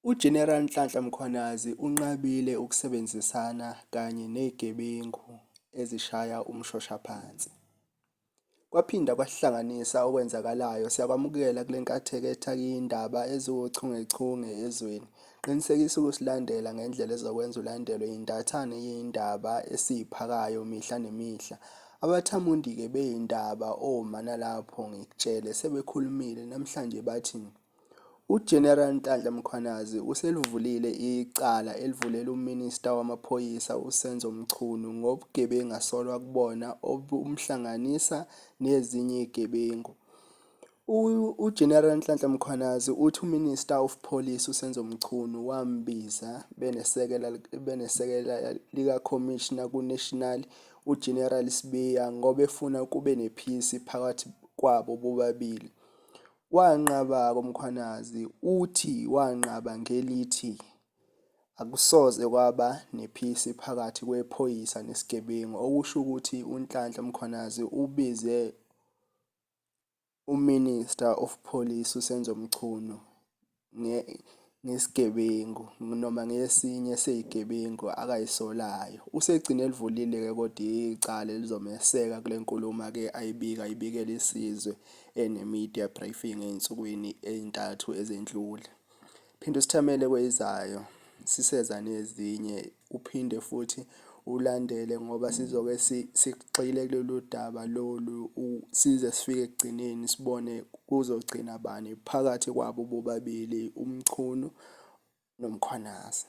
UGeneral Nhlanhla Mkhwanazi unqabile ukusebenzisana kanye nezigebengu ezishaya umshoshaphansi. Kwaphinda kwasihlanganisa okwenzakalayo siyakwamukela kule nkatheketha iy'ndaba eziwuchungechunge ezweni. Qinisekisa ukusilandela ngendlela ezokwenza ulandelwe yindathane yey'ndaba esiyiphakayo mihla nemihla. Abathamundi-ke bey'ndaba oma nalapho ngikutshele sebekhulumile namhlanje bathi UGeneral Nhlanhla Mkhwanazi uselivulile icala elivulela uMinister wamaPhoyisa uSenzo Mchunu ngobugebengu asolwa kubona obumhlanganisa nezinye izigebengu. UGeneral Nhlanhla Mkhwanazi uthi uMinister of Police uSenzo Mchunu wambiza benesekela benesekela likaCommissioner ku-National uGeneral Sibiya ngoba efuna kube nephisi phakathi kwabo bobabili. Wanqaba-ke uMkhwanazi, uthi wanqaba ngelithi akusoze kwaba nephisi phakathi kwephoyisa nesigebengu, okusho ukuthi uNhlanhla Mkhwanazi ubize uMinister of Police uSenzo Mchunu ngesigebengu noma ngesinye sey'gebengu akay'solayo. Usegcine elivulile-ke kodwa icala elizomeseka kule nkulumo-ke ayibika ayibikela isizwe ene-media briefing ey'nsukwini ey'ntathu ezendlule. Phinde usithamele kweyizayo siseza nezinye uphinde futhi ulandele ngoba sizoke sigxile kulolu daba lolu size sifike ekugcineni sibone kuzogcina bani phakathi kwabo bobabili uMchunu noMkhwanazi.